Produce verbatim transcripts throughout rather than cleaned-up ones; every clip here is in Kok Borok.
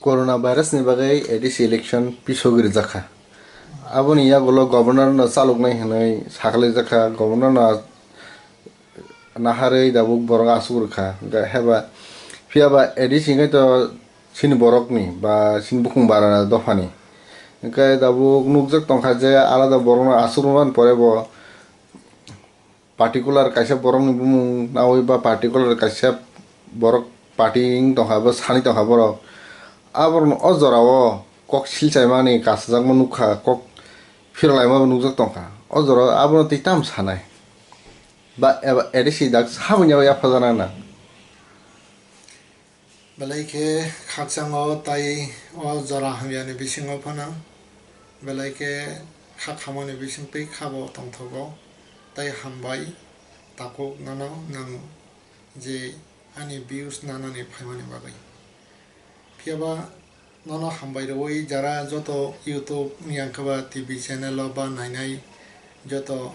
Corona virus ni bagwi A D C election pisogwi rijak kha. Aboni yagulo governor no chaloknai hwnwi sakhlai jak kha, governor no naharwi dabuk borok asuk rwkha. Heba, phiyaba A D C hwnkhe to chini borokni ba chini bukhung bara dophani. Hwnkhe dabuk nukjak tongkha je alada borokno asuk rwmani pore bo particular kaisa borokni bumung nawi ba particular kaisa borok party wng tongkha, bo sani tongkha borok. Aborokno o jorao kok silchaimani kasajakma nukha, kok phirolaima bo nukjak tongkha. O jorao abono twi tamo sanai? Ba eba A D C dak saboni abo yapha jana na? Belai khe khakchango tai o jora hamyani bisingo phano belai khe kha khamani bising twi khabo tongthogo. Tai hambai takhuk nono nwng je ani views nanani phaimani bagwi. Phiyaba nono hambai rwui jara joto YouTube wngya wngkha ba T V channel o ba nainai joto,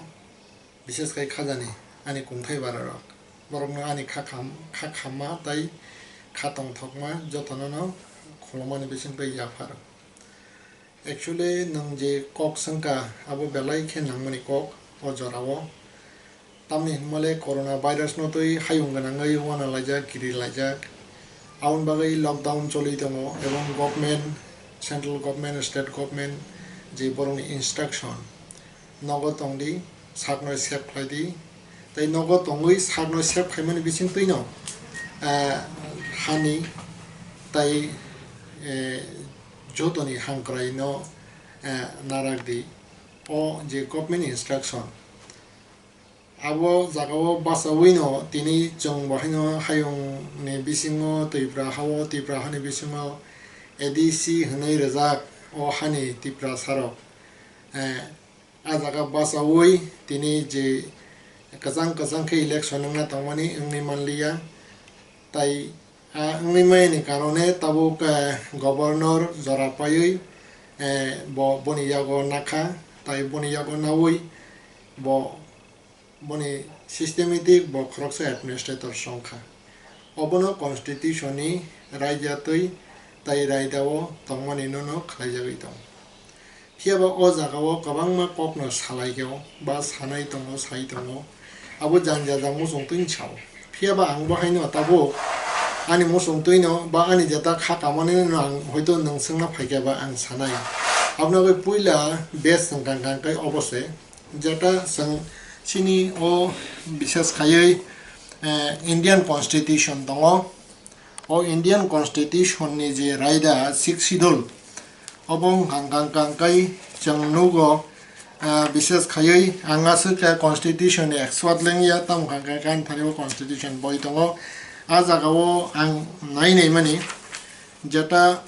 bises khai khajani ani kungthai bara rok. Borokno ani kha kham-, kha khamma tai kha tongthokma jotono no khulumani bising twi yaphar. Actually, nwng je kok swngkha, abo belai khe nangmani kok o jorao. Tamni hwnmale corona virus no twi hayung gwnangwi uana laijak, kiri laijak. Aboni bagwi lockdown choli tongo, ebong government, central government, state government je borokni instruction, nogo tongdi, sakno save khlaidi. Tei nogo tongwi sakno save khaimani bising twino, eh, hani tai, eh, jotoni hamkraino, eh, narakdi. O je government instruction, abo jagao bachawino tini chwng bo haino hayungni bisingo Tripura hao, Tripura hani bisingo A D C hwnwi rijak o hani Tiprasarok, eh, a jaga bachaui tini je kwchang kwchang khe election wngna tongmani wngwi manliya. Tai a wngwi mani karone tabuk, eh, governor jora paiwi, eh, bo boni yago nakha, tai boni yago naui bo boni systematic bo khoroksa administrator songkha. Obono constitution ni raida twi tai raida o tongmani nono khlaijagwi tongo. Phiyaba o jagao kwbangma kokno salaikha ba sanai tongo, sai tongo. Abo jang jajak muchung twi sao. Phiyaba ang bo haino tabuk ani muchung twino ba ani jeta kha kamani no ang hoito nwng swngna phaikha ba ang sanai. Aboni bagwi puila base swng kang kang kai obo se. Jeta chwng chini o bises khaiwi, eh, Indian Constitution tongo. O Indian Constitution ni je raida Sixth Schedule, obo wngkha kang kang kai chwng nugo, eh, bises khaiwi ang aswk khe Constitution ni expert lengya, tamo wngkha khe ani thani bo Constitution boi tongo. A jaga o ang nai nai mani jeta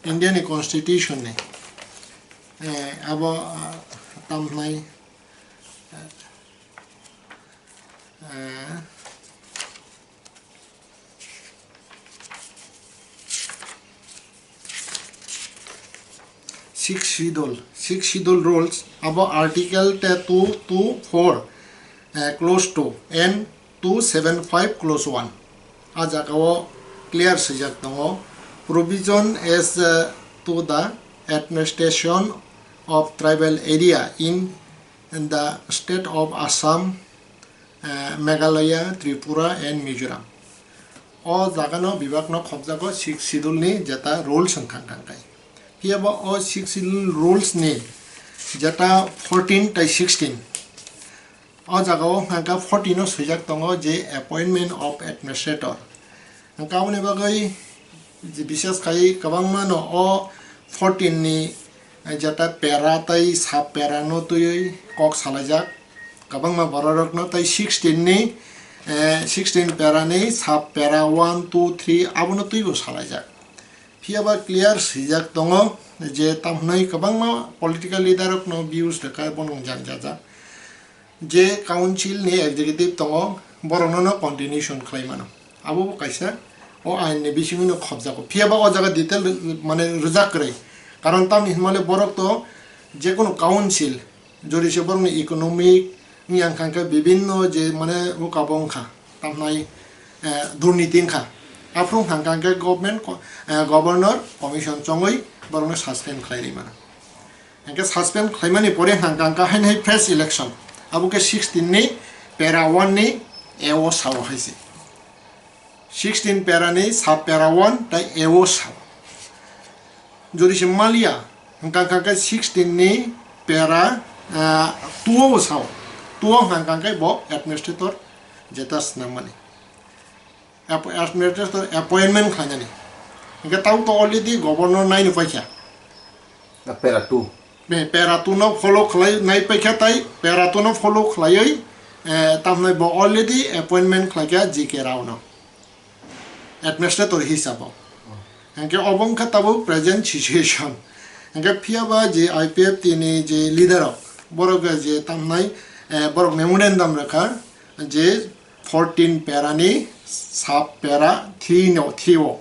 India ni Constitution ni, eh, abo, ah, tam hwnai, eh, Sixth Schedule, Sixth Schedule rules, abo Article te two two four, eh, clause two and two seven five clause one. A jaga o clear swijak tongo, provision as, eh, to the administration of tribal area in, in the state of Assam, eh, Meghalaya, Tripura and Mizoram. O jagano bibakno khobjago Sixth Schedule ni jeta rules wngkha kang kai. Phiyaba o Sixth Schedule rules ni jeta fourteen tai sixteen. O jagao hwnkha khe fourteen o swijak tongo je appointment of administrator. Hwnkha aboni bagwi je bises khai kwbangma no o fourteen ni jeta para tai sub para no twiwi kok salaijak. Kwbangma bororokno tai sixteen ni, eh, sixteen para ni sub para one, two, three abono twibo salaijak. Phiyaba clear swijak tongo je tamhwnwi kwbangma political leader rokno views rwkha bono jang jajak. Je council ni executive tongo, borokno no continuation khlai mano. Abo bo kaisa o ain ni bisingo no khobjago. Phiya ba o jaga detail mane rwjak kwrwi. Karon tamni hinmale borok to jekunu council, jodi se borokni economic wngya wngkha khe bibinno je mane uka bo wngkha, tamnai, eh, durniti wngkha. Aphuru hwnkha hwnkhe government co-, eh, governor commission chongwi borokno suspend khlai ri mano. Hwnkhe suspend khlaimani pore hwnkha hwnkhe haino hai fresh election. Abo khe sixteen ni para one ni A O sao hai se. Sixteen para ni sub para one tai A O sao. Jodi se maliya, hwnkha hwnkha khe sixteen ni para, ah, two o sao. Two o hwnkha hwnkha khe bo administrator jeta snam mani. App-, administrator appointment khlainani. Hwnkhe tau to already governor naini paikha. A para two. Be, para two no follow khlai nai paikha tai, para two no follow khlaiwi, eh, tamhnai bo already appointment khlaikha G K Rao no. Administrator hisabo. Hwnkhe obo wngkha tabuk present situation. Hwnkhe phiyaba je I P F T ni je leader rok, borok je tamhnai, eh, borok memorandum rwkha je fourteen para ni sub para three no, three o.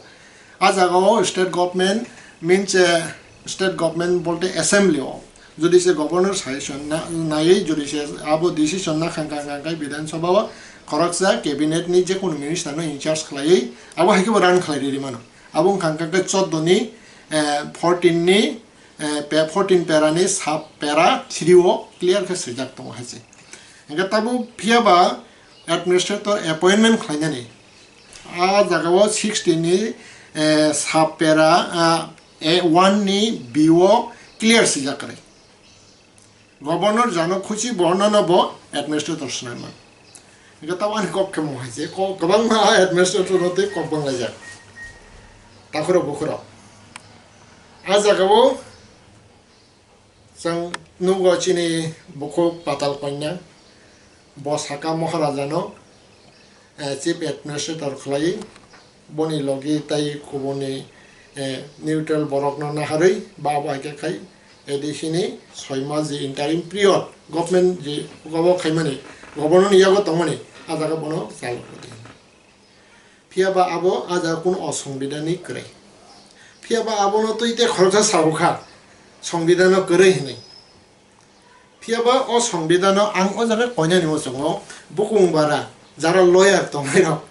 A jaga o state government means, eh, state government bolte assembly o. Jodi se governor suggestion na, naiwi jodi se abo decision na khan khan khan khai Bidhan Sabha o khoroksa cabinet ni je kono minister no in charge khlaiwi abo hai khe bo run khlai ri mano. Abo wngkha hwnkhe chordo ni, eh, fourteen ni, eh, pe-, fourteen para ni sub para three o clear khe swijak tongo hai se. Hwnkhe tabuk phiyaba administrator appointment khlainani. A jaga o sixteen ni, eh, sub para, ah, A one ni B o clear swijak kwrwi. Governor jano khusi bo no no bo administrator swnamwi. Hwnkhe tamo ani kok khe mo hai se, kok kwbangma administrator no tei kok banglaijak. Takhurok bukhurok. A jaga o Chwng nugo chini bukhuk Patal Kanya, bo saka Maharaja no, eh, chief administrator khlai, boni logi tai kubuni, eh, neutral borok no naharwi ba abo hai khe khai A D C ni soi mas je interim period government je obo khaimani governor ni yago tongmani a jaga bono chalo. Phiya ba abo a jaga kunu osongbidhanni kwrwi. Phiya ba abono twi tei khoroksa sao kha, songbidhano kwrwi hwnwi. Phiya ba o songbidhano ang o jaga koinani muchungo bukung bara jara lawyer tongnairok,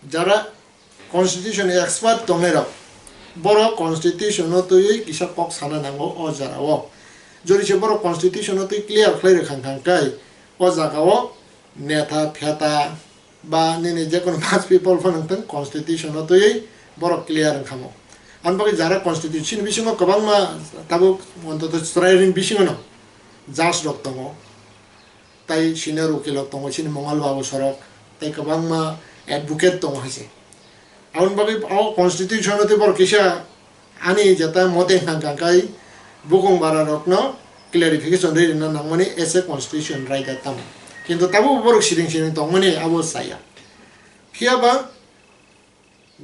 jara constitution expert tongnairok, borok constitution no twiwi kisa kok sana nango o jara o. Jodi se borok constitution no twi clear khlai rwkha hwnkha hwnkhe o jaga o netha pheta ba nini je kono mass people phano wngthung, constitution no twiwi borok clear wngkha mo. Ani bagwi jara constitution ni bisingo kwbangma tabuk ontoto chwrairokni bisingo no judge rok tongo, tai senior ukil rok tongo, chini Mongal Babu Sorok, tai kwbangma advocate tongo hai se. Aboni bagwi o constitution no tei borok kisa ani jeta mote hwnkha hwnkha khai bukung bara rokno clarification rwi rwna nangmani as a constitution writer tamo. Kintu tabuk borok siring siring tongmani abo chaya. Phiya ba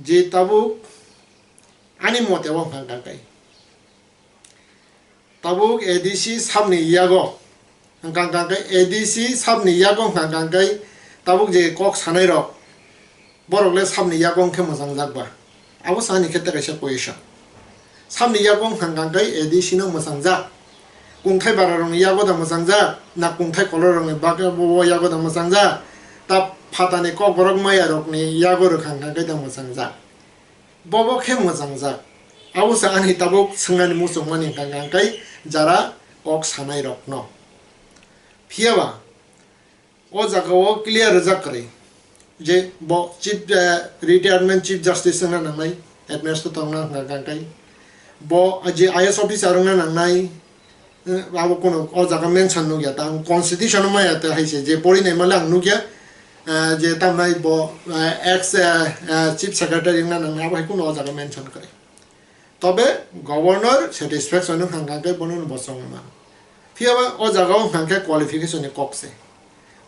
je tabuk ani mote o hwnkha hwnkha khai tabuk A D C sabni yago, hwnkha hwnkha khe A D C sabni yago hwnkha hwnkha khe tabuk je kok sanai rok, borok le sabni yago hwnkhe mwchangjak ba? Abo se ani khe tei kaisa question. Sabni yago hwnkha hwnkha khe A D C no mwchangjak, kungthai bara rokni yago da mwchangjak, na kungthai kolor rokni bagwi bo yago da mwchangjak, ta phatani kokborok maya rokni yago rwkha hwnkha khe da mwchangjak? Bobo khe mwchangjak. Abo se ani tabuk swngnani muchungmani hwnkha hwnkha khe jara kok sanai rokno. Phiya ba o jaga o clear rwjak kwrwi je bo chief, eh, retirement chief justice wngna nangnai, administrator wngna hwnkha hwnkha khe bo je I A S officer wngna nangnai, Eh, abo kono o jaga mention nukya ta, ang constitution o maya ta hai se, je pori nai male ang nukya, eh, je tamnai bo, eh, ex, eh, eh, chief secretary wngna nangnai, abo hai kono o jaga mention kwrwi. Tobe governor satisfaction wng hwnkha khe bono no bo chongma. Phiya ba o jaga o hwnkha khe qualification ni kok se.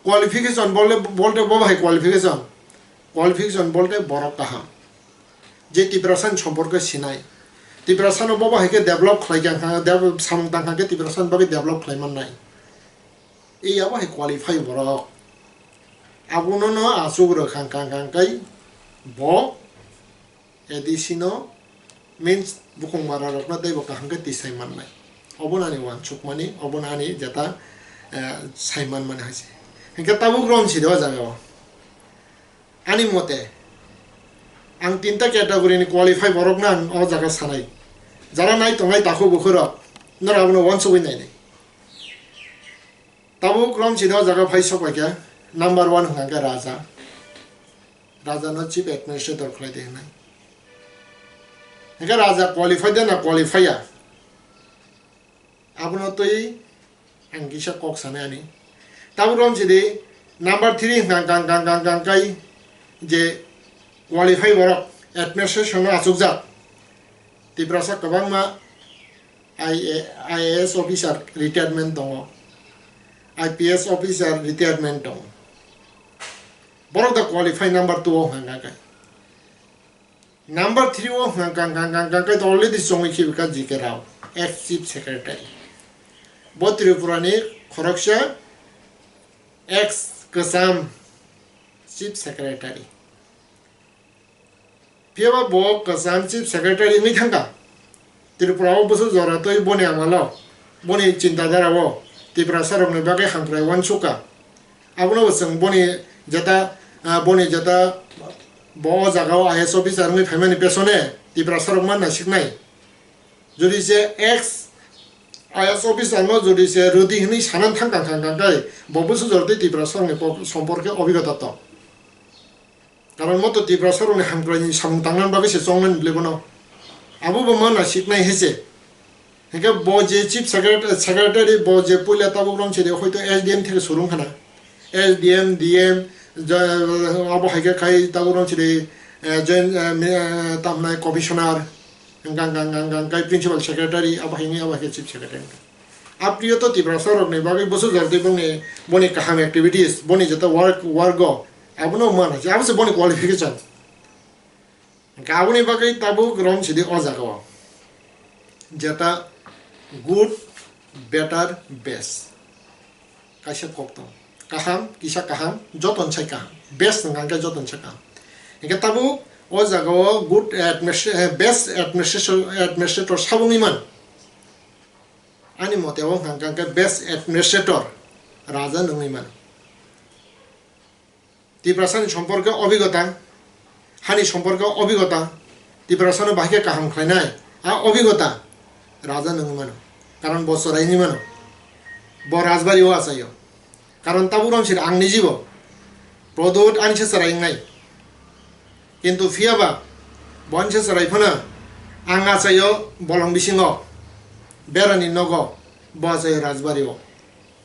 Qualification bolte, bolte bo hai qualification. Qualification bolte borok kaham. Je Tiprasani somporke sinai. Tiprasano bobo hai khe develop khlai kha, develop samung tang kha khe Tiprasani bagwi develop khlai mannai. Ei abo hai qualify borok. Abono no achuk rw kha, kha, kha, kha, bo A D C no means bukung bara rokno tei bo kaham khe tisai mannai. Obo no ani uansukmani, obo no ani jeta, eh, sai manmani hai se. Hinkhe tabuk rom si de o jaga o. Ani mote, Ang tinta category ni qualify borok no ang o jaga sanai. Jara nai tongnai takhuk bukhuk rok, nora abono uansugwi nainai. Tabuk romchini o jaga phai sok bai khe number one hwnkha khe raja. Raja no chief administrator khlai di hwnwi. Hwnkhe raja qualify de na qualify ya? Abono twi ang kisa kok sanai ani. Tabuk romchini number three hwnkha kang kang kang kang kai je qualify borok administration no achukjak. Tiprasa kwbangma I A, I A S officer retirement tongo, I P S officer retirement tongo. Borok da qualify number two o hwnkha kang kai. Number three o hwnkha kang kang kang kang kai to already chongwi khibika G K Rao, ex chief secretary. Bo Tripura ni khoroksa ex kwcham chief secretary. Phiyaba bo kwcham chief secretary wngwi thangkha. Tripura o bwswk jora twi boni amalo, boni chinta dara o Tiprasa rokni bagwi hamkrai uansukha. Abono bo chwng boni jeta, ah, boni jeta bo o jaga o I A S officer wngwi phaimani pesone Tiprasa rok manna siknai. Jodi se ex I A S officer no jodi se rwdi hwnwi sanan thang kang kang kang kai bo bwswk jora twi Tiprasa rokni pok-, somporke obigota tong. Karon moto Tiprasa rokni hamkraini samung tangnani bagwi se chongnani bwlai bono. Abo bo ma nasiknai hai se. Hingke bo je chief secretary, secretary bo je puila tabuk romchini hoito S D M theke surung khana. S D M, D M, ja-, abo hai khe khai tabuk romchini, eh, join, eh, mi-, eh, tamnai commissioner, hingka, hingka, hingka, hingka, hingka, kai principal secretary, abo hai ni, abo hai khe chief secretary. Apriyo to Tiprasa rokni bagwi bwswk jora twi bongni, boni kaham activities, boni jeta work, work o, abono mana, abo se boni qualification. Hingke aboni bagwi tabuk romchini o jaga o. Jeta good, better, best. Kaisa kok tong. Kaham, kisa kaham, joton sai kaham. Best hingka hingke joton sai kaham. Hingke tabuk o jaga o good administra-, eh, best administration, administrator sabo wngwi man. Ani mote o hwnka hwnkhe best administrator raja nungwi mano. Tiprasani somporke obigota, hani somporke obigota, Tiprasano bahai khe kaham khlainai a obigota raja nungwi mano. Karon bo chwraini mano. Bo rajbari o achaio. Karon tabuk romsir ang nijibo Prodot ani se chwrai wngnai. Kintu phiyaba bo ani se chwrai phano ang achaio bolong bisingo berani nogo bo achaio rajbari o.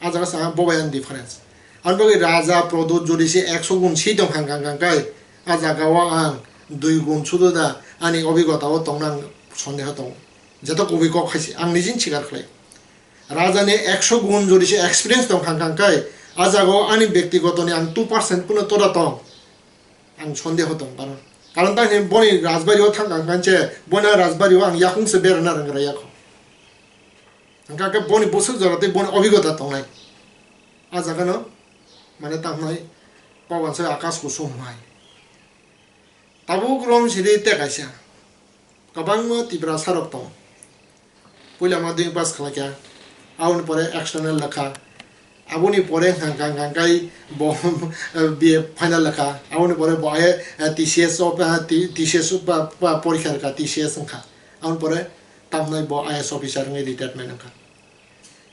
A jaga sa bo bai ang difference. Ani bagwi raja Prodot jodi se ekso gun si tong hang kang kang kai a jaga o ang dui gun sudu da ani obigota o tongna ang sondeho tongo. Joto kubui kok hai se ang nijin sikar khlai. Rajani ekso gun jodi se experience tong kha kang kai, a jaga o ani bektigotoni ang two percent kuno tora tong, ang sondeho tong, karon, karon ta hini boni rajbari o thang kang kang se, boni rajbari o ang yakung se berana rang rai yakho. Hingka khe boni bwswk jora tei boni obigota tongnai. A jaga no, mane, tamo nai, pawan se akas kusum hai. Tabuk rom siri te kaisa. Kwbangma Tiprasa rok tongo. Puila madhyamik pass khlaikha, aboni pore external lekha, aboni pore hwnkha hwnkha kai bo B A final lekha, aboni pore bo aye T C S o, T C S o porikha lekha, T C S wngkha, aboni pore tamnai bo I A S officer wngwi retirement wngkha.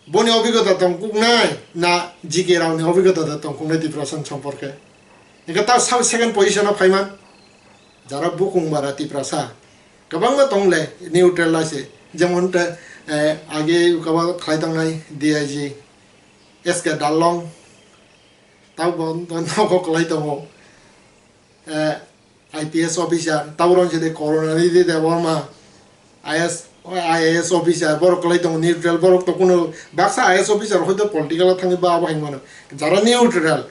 Boni obigota tongkuknai na G K Rao ni obigota da tongkuknai Tiprasa ni somporke? Hingke ta sa second position o phaiman. Jara bukung bara Tiprasa kwbangma tongle neutral lai se, jemon te, eh, age ukaba khlai tongnai D I G S K Darlong, tabo nogo khlai tongo. Eh, I P S officer, tabuk rong sidi Korunanidhi Debbarma, I S, I A S officer, borok kwlai tongo neutral, borok to kuno baksa I A S officer hoito political o thangwi ba abo hai mano, jara neutral.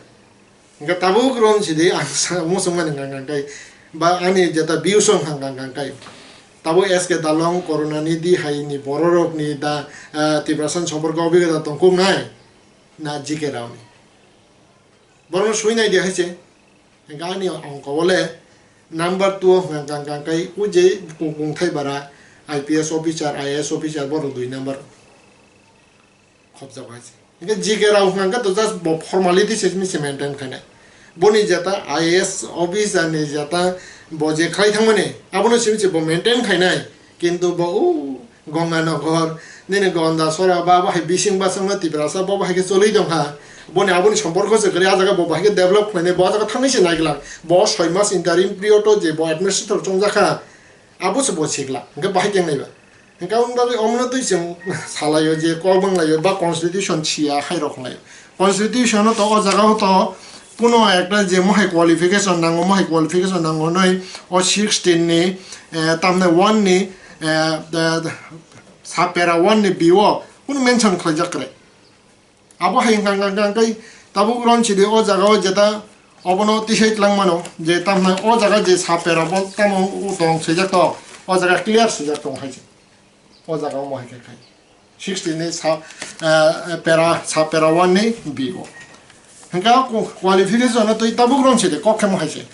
Hingke tabuk rong sidi ang sa-, muchungmani hwnka hwnkhe ba ani jeta views wng hwnka hwnkhe tabuk S K Dalong, Korunanidhi hai ni bororokni da, ah, Tiprasani somporke obigota tongkuknai na G K Rao ni? Borokno sui nai di hai se. Hingke ani ongko o le number two o hwnka hwnka hwnkhe o je kung-, kungthai bara I P S officer, I A S officer borok dui number khopjak hai se. Hingke G K Rao hwnka hwnkhe to just bo formality se simi se maintain khainai. Boni jeta I A S officer ni jeta Bo je khlai thangmani, abono simi se bo maintain khainai, kintu bo o Gonganagar, nini Gondasora ba, bo hai bising basongno Tiprasa bo, bo hai khe choli tongkha. Boni aboni somporko se kwrwi, a jaga bo, bo hai khe develop khlainai, bo a jaga thangwi se naiglak. Bo soi mas interim period o je bo administrator chongjakha, abo se bo siglak. Hwnkhe bo hai khe naiba. Hwnkhe aboni bagwi omono twi chwng salaio je kok banglaio ba constitution siya hai rok wnglaio. Constitution o to o jaga o to kuno ekta je mohai qualification nango, mohai qualification nango nai o sixteen ni, eh, tamni one ni, eh, eh, sapera one ni B o kuno mention khlaijak kwrwi. Abo hai hwnkha, hwnkha, hwnkha, hwnkhe tabuk ron sidi o jaga o jeta obono tisai twlang mano je tamni o jaga je sapera bo tamo tong swijak to, o jaga clear swijak tong hai se. O jaga o mohai khe khai. Sixteen ni sa, eh, pera, sapera one ni B o. Hwnkhe o qualification no twi tabuk ron sidi kok khe mohai se.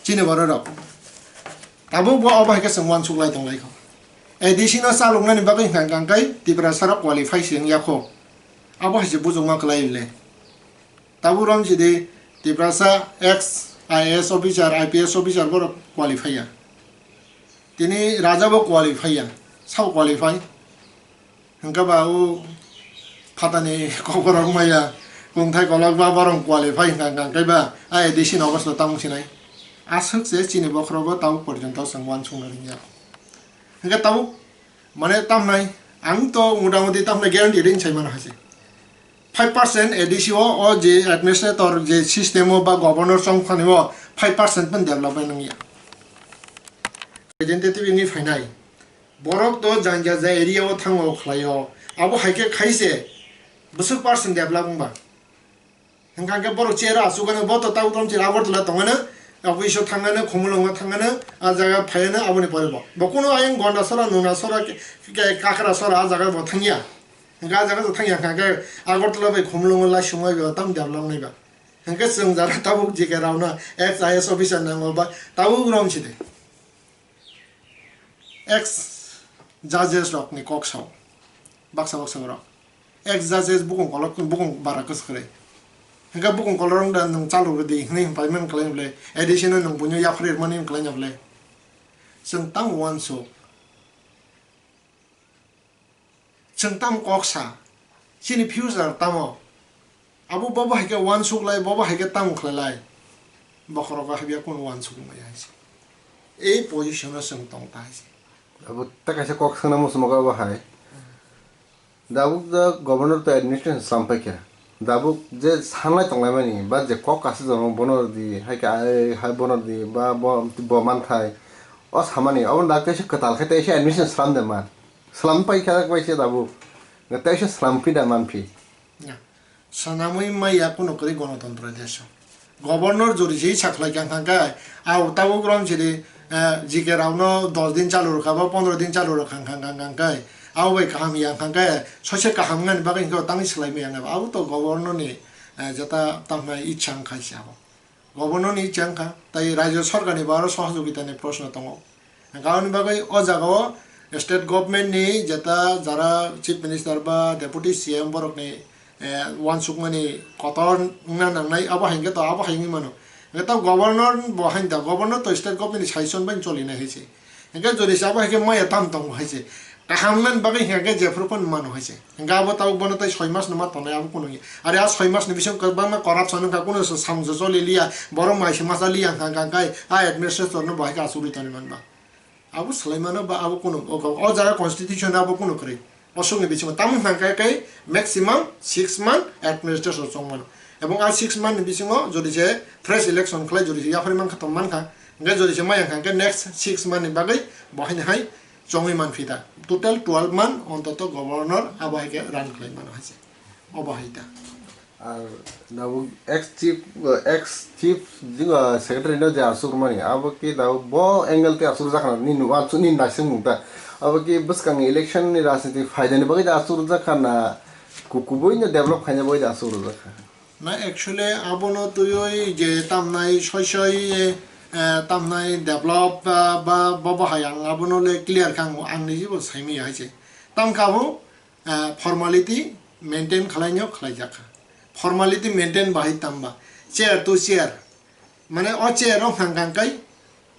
Chini borok rok. Tabuk bo obo hai khe chwng uansuk lai tong lai kho. A D C no chaloknani bagwi hwnkha hwnkha khe Tiprasa rok qualify se wng ya kho. Abo hai se bujukma kwlai le. Tabuk rom sidi Tiprasa ex I A S officer, I P S officer borok qualify ya. Tini raja bo qualify ya. Sao qualify? Hwnkhe ba o phatani kokrok maya kungthai kolok ba borok qualify hwnkha hwnkha khe ba a A D C ni obosta tamo sinai. Aswk se chini bokhorogo tabuk porjonto chwng uansukna rwngya. Hwnkhe tabuk mane tamnai ang to motamuti tamnai guarantee rin sai mano hai se. Five percent A D C o, o je administrator je system o ba governor chongphani o five percent phan development wngya. Representative wngwi phainai. Borok to jang jang jang area o thango khlaio. Abo hai khe khai se bwswk percent develop wngba. Hwnkha khe borok chair o achugano bo to tabuk tamo chini Agartala tongmano, office o thangmano, Khumulwngo thangmano, a jaga phaiano aboni pore bo. Bo kunu ayang Gondasora, Nunasora, ke, ke, Kakrasora a jaga bo thangya. Hwnkha a jaga bo thangya hwnkha khe Agartala bai Khumulwngo laisungwi bo tam develop naiba. Hwnkhe chwng jara tabuk J K Rao no ex I A S officer nango ba tabuk rom sidi. Ex judges rok ni kok sao. Baksa baksa borok. Ex judges bukung kolok, bukung bara kwswk kwrwi. Hwnkhe bukung kolok wng da nwng chalu rwdi hwnwi hwn paiman kwlai bwle. A D C no nwng buino yapharwi rwmani wng kwlai bwle. Chwng tamo uansuk. Chwng tamo kok sa, chini future tamo? Abo bobo hai khe uansuk lai, bobo hai khe tamo khlai lai? Bokhorok o habya kunu uansuk maya hai se. Ei position o chwng tong ta hai se. Abo ta kaisa kok swngna muchungma abo hai. Dabuk da governor to administration chwlam pai kha. Dabuk je sanlai tonglaimani, ba je kok kasijak bono rwdi, hai khe ai, hai bono rwdi, ba bo, bo manthai. O samani, obo da kaisa kwtal khe teisa admission slam de man. Slam pai kha bai se dabuk. Teisa slam phi da man phi. Ya. Swnamwi maya kuno kwrwi Ganatantro desh o. Governor jori se sakhlai kha hwnkha khe, a tabuk rom sidi, eh, J K Rao no dos din chalu rwkha ba pondro din chalu rwkha hwnkha, hwnkha, hwnkha khe, abo bai kaham ya hwnkha khe, soise kaham wngnani bagwi hwnkhe tangwi swlai maya wngnai ba. Abo to governor ni, eh, jeta tamo ichha wngkha se abo. Governor ni ichha wngkha, tai rajyo sorkar ni bo aro sohojogita ni proshno tongo. Hwnkha aboni bagwi o jaga o state government ni jeta jara chief minister ba deputy C M borok ni, eh, uansukmani kotor wngna nangnai, abo hai khe to abo hai wngwi mano. Hwnkhe to governor bo hai da, governor to state government ni suggestion bai choli nai hai se. Hwnkhe jodi se abo hai khe maya tam tongo hai se. Kaham wngna bagwi hwnkha khe jephru phano mano hai se. Hwnkhe abo tabuk bono tai soi mas no ma tongnai abo kunu ya. Are a soi mas ni bisingo kwbangma corruption wngkha, kunu se samung se choli liya, borok mai se masa liya hwnkha, hwnkha khe a administrator no bo hai khe achugwi tongwi man ba. Abo swlai mano ba abo kunu o, o jaga constitution abo kunu kwrwi. Bosongni bisingo tamo hwnkha khe maximum six month administration chong mano. Ebong a six month ni bisingo jodi se fresh election khlai jodi se yapharwi mankha tong mankha, hwnkhe jodi se maya hwnkha khe next six month ni bagwi bo haino hai chongwi manphi ta. Total twelve month ontoto governor abo hai khe run khlai mano hai se. Obo hai ta. Ar nabo ex chief, ex chief, jing, ah, secretary no je asuk mani, abo ki nabo bo angle te asuk jakha na, nini uansuk nini naising mung ta. Abo ki bwskang election ni rajniti phaidani bagwi je asuk jakha na, ku-, kubui no develop khaina bagwi je asuk jakha. Na actually abono twiwi je tamnai soi soi, eh, tamnai develop, ah, ba, ba, bo hai ang abono le clear kha ang, ang niji bo saimaya hai se. Tamkha bo, ah, formality maintain khlainyo khlaijakha. Formality maintain bahai tamba. Chair to chair. Mane o chair o hang kang kai,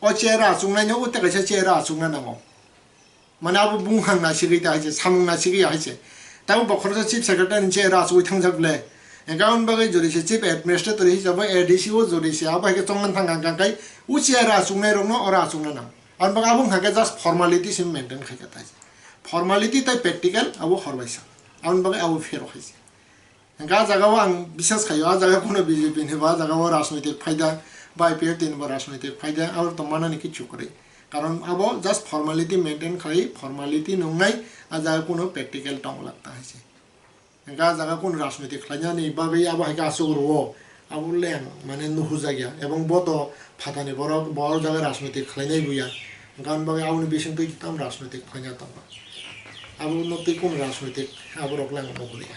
o chair o achuknai no, o tei kaisa chair o achukna nango. Mane abo bung hang na sigwi ta hai se, samung na sigwi ya hai se. Tabo bokhoroksa chief secretary ni chair o achugwi thangjak le. Hingke aboni bagwi jodi se chief administrator hisabai A D C o jodi se abo hai khe chongna thang kang kang kai, o chair o achuknai rok no oro achukna nang. Aboni bagwi abo hingke just formality se maintain khai kha tai. Formality tai practical abo hor bai sa. Aboni bagwi abo phero hai se. Hingke ah jaga o ang bisas khaio, ah jaga kuno B J P ni bo, ah jaga o rajnoitik phaida, ba I P F T ni bo rajnoitik phaida, abo tongmani kichu kwrwi. Karon abo just formality maintain khlai, formality nungnai, ah jaga kuno practical tong lak ta hai se. Hingke ah jaga kuno rajnoitik khlainani bagwi abo hai khe aswk rwo, abo le ang mane nuhujak ya. Ebong bo to phatani borok, bo o jaga rajnoitik khlainai bo ya. Hingke aboni bagwi aboni bisingtwi tam rajnoitik khlaina tongo. Abo no twi kuno rajnoitik, abo rok le ang nuhuli ya.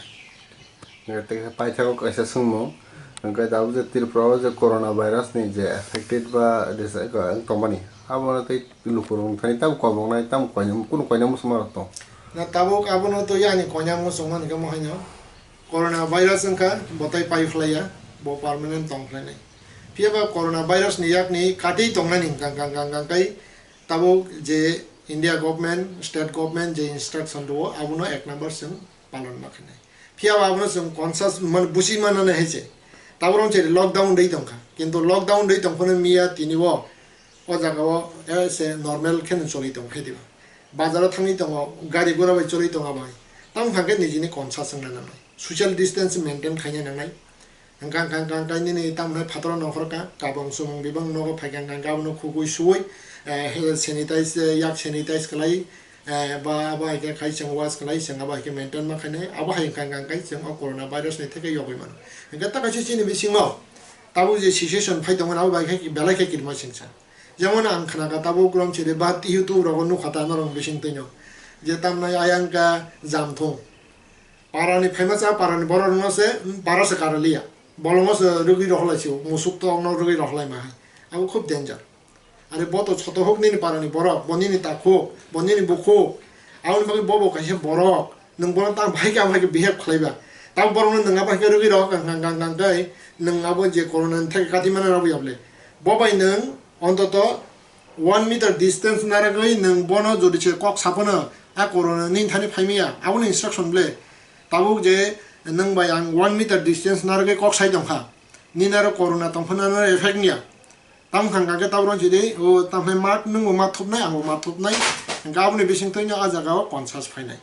Hingke tei khe paithago kaisa swngmung, hingke tabuk je Tripura o je corona virus ni je affected ba resa wng tongmani, abono tei lukurok wng thani tamo koboknai, tamo koinai, kunu koinai muchungmarok tong. Na tabuk abono twi ani koinai muchungmani khe mo haino corona virus wngkha, bo tai pai phlaiya, bo permanent tong phlainai. Phiya ba corona virus ni yakni katwi tongnani hwnkha, hwnkha, hwnkha, hwnkha kai tabuk je India government, state government je instruction rwo, abono ek number chwng palon ma khainai. Phiya ba abono chwng conscious man, busi manani hai se. Tabuk rong se lockdown dei tongkha. Kintu lockdown dei tongphano miya tini o, o jaga o, eh, se normal khe choli tong khe diba. Bazar o thangwi tongo, gari gura bai choli tongo bai. Tamo hwnkha khe nijini conscious wngna nangnai. Social distance maintain khaina nangnai. Hwnkha, hwnkha, hwnkha, hwnkha, nini tamo hai phataro nongkhor ka, kabang sumung bebak nogo phaikha, hwnkha, hwnkha, abono khugui suui, eh, sanitize, eh, yak sanitize khlai, eh, ba, abo hai khe khai chwng wash khlai, chwng abo hai khe maintain ma khainai, abo hai hwnkha, hwnkha, hwnkha, chwng o corona virus ni theke yogwi mano. Hwnkhe ta kaisa chini bisingo tabuk je situation phai tongmani, abo bai khe belai khe kirima singsa. Jemon ang khnakha tabuk rom chiri ba YouTube rogo nukha ta norok bising twino. Je tamnai ayang ka jamthung. Parani phaima cha parani borok no se, para se karaliya. Bolongo se rwgwi rohorlai sio, musuk tokno rwgwi rohorlai ma hai. Abo khub danger. Are bo to soto huk nini parani borok, bo nini takhuk, bo nini bukhuk. Aboni bagwi bo bo kaisa borok. Nwng bono tang bahai khe, bahai khe behave khlai ba. Tang borokno nwng abo hai khe rwgwi rohor kang kang kang kang tei nwng abo je corona ni theke kati mano rw ya bole. Bo bai nwng ontoto one meter distance narwgwi nwng bono jodi se kok saphano a corona nini thani phaimaya, aboni instruction ble. Tabuk je nwng bai ang one meter distance narwgwi kok sai tongkha. Nini aro corona tongphano ano effect niya. Tamo hwnkha khe tabuk rw sidi, o tamhai mat nwngbo mat thupnai, angbo mat thupnai. Hwnkhe aboni bisingtwi no a jaga o conscious phainai.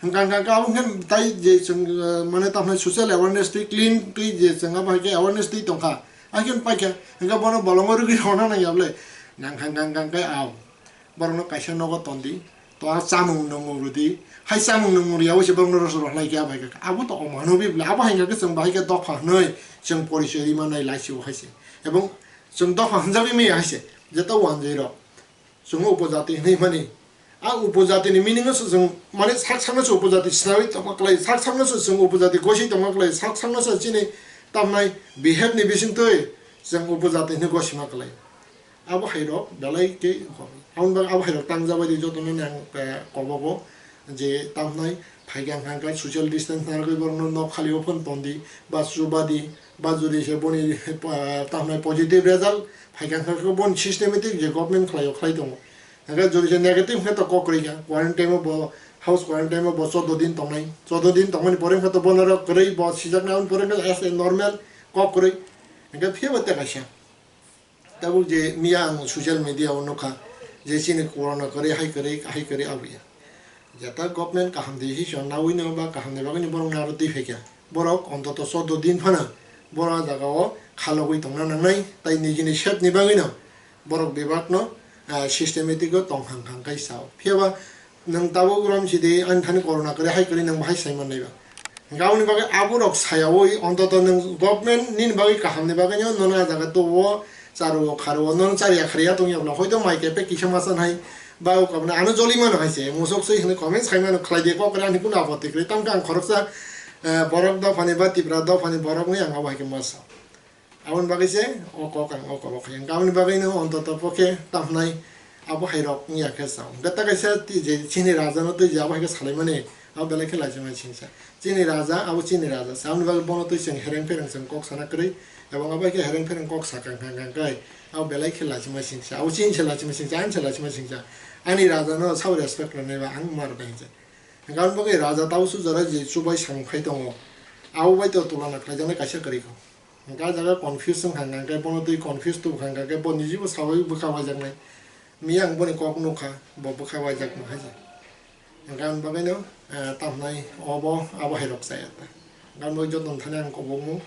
Hwnkha hwnkha khe abo hwnkhe tai je chwng, eh, mane tamo social awareness twi clean twi je chwng abo hai khe awareness twi tongkha. Hai khe paikha, hwnkhe bono bolongo rwgwi rwna nang ya bole. Nang hwnkha hwnkha khe ao. Borokno kaisa nogo tondi. To a chamung nungmung rwdi. Hai chamung nungmung rwya se borokno roso rohlai khe abo hai khe. Abo to omanobi bole. Abo hai khe chwng bahai khe dopha hwnwi chwng porichoi rima nai lai se bo hai se. Ebong chwng dopha hwnjagwi maya hai se. Jeto wanjwi rok. Chwng upojati hinwi mani. A upojati ni meaning no se chwng, mane sak sakno se upojati sinawi tongma klai, sak sakno se chwng upojati gosi tongma klai, sak sakno se chini tamnai behave ni bisingtwi chwng upojati hinwi gosima klai. Abo hai rok belai khe, aboni bagwi abo hai rok tangjabai di jotono nang, eh, kobogo je tamnai phaikha hwnkha social distance narwgwi borokno nok khali o phano tondi ba chubadi ba jodi se boni, eh, tamnai positive result phaikha hwnkha khe boni systematic je government khlaio khlai tongo. Hingke jodi se negative hingke to kok kwrwi kha, quarantine o bo, house quarantine o bo chordo din tongnai, chordo din tongmani pore hingke to bono rok kwrwi bo sijaknai, aboni pore hingke as a normal kok kwrwi, hingke phiya bo tei kaisa. Tabuk je miya ang social media o nukha, je chini corona kwrwi, hai kwrwi, hai kwrwi, abo ya. Jeta government kaham decision nawi no ba kaham ni bagwi no borok no aro twi phaikha. Borok ontoto chordo din phano borok ah jaga o khalogwi tongna nangnai, tai nijini safety ni bagwi no borok bebak no, ah, systematic o tong hang hang kai sao. Phiya ba nwng tabuk rom sidi ani thani corona kwrwi hai kwrwi nwng bahai sai mannai ba. Hingke aboni bagwi aborok sayaui ontoto nwng government nini bagwi kahamni bagwino nono ah jaga tubuo, charuo kharuo, nono chariya khariya tongya bwla hoito mai khe pek kisa masa nai ba o kabna ano joli mano hai se musuk sui hwnwi comments khai mano khlai de kok ani kunu apatti kwrwi. Tamkhe ang khoroksa, eh, borok dophani ba Tipra dophani borokni ang abo hai khe masa. Aboni bagwi se o kok ang o kok khai. Hingke aboni bagwino ontoto pokhe tamhnai abo hai rok wngya khe chao. Hingke ta kaisa twi je chini raja no twi je abo hai khe salaimani Abo belai khe lachima singsa. Chini raja, abo chini raja se. Aboni bagwi bono twi chwng hereng phereng chwng kok sana kwrwi. Ebong abo khe hereng phereng kok sakha hwnkha hwnkha khe, abo belai khe lachima singsa. Abo chini se lachima singsa, ani se lachima singsa. Ani raja no sabo respect rwnai ba ang ma rwnai hwnsa. Hwnkha aboni bagwi raja tausu jora je chubai samung khai tongo. Abo bai to tulana khlaijaknai kaisa kwrwi kho. Hwnkha ah jaga confuse wngkha hwnkha khe bono twi confuse tubukha hwnkha khe bo nijibo sabai bwkha waijaknai. Miyang boni kok nukha, bo bwkha waijak nukha je. Hwnkha aboni bagwino, eh, tamhnai obo, abo hai rok chaya ta. Hwnkha aboni bagwi jotono thani ang kobokmung,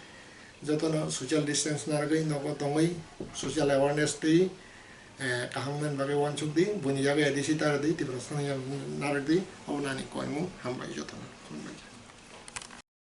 jotono social distance narwgwi nogo tongwi, social awareness twi, eh, kaham wngmani bagwi uansuk di, buini yagwi A D C ta rwdi, Tiprasa ni narwk di, obo nani koimung, hambai jotono, khulumbai.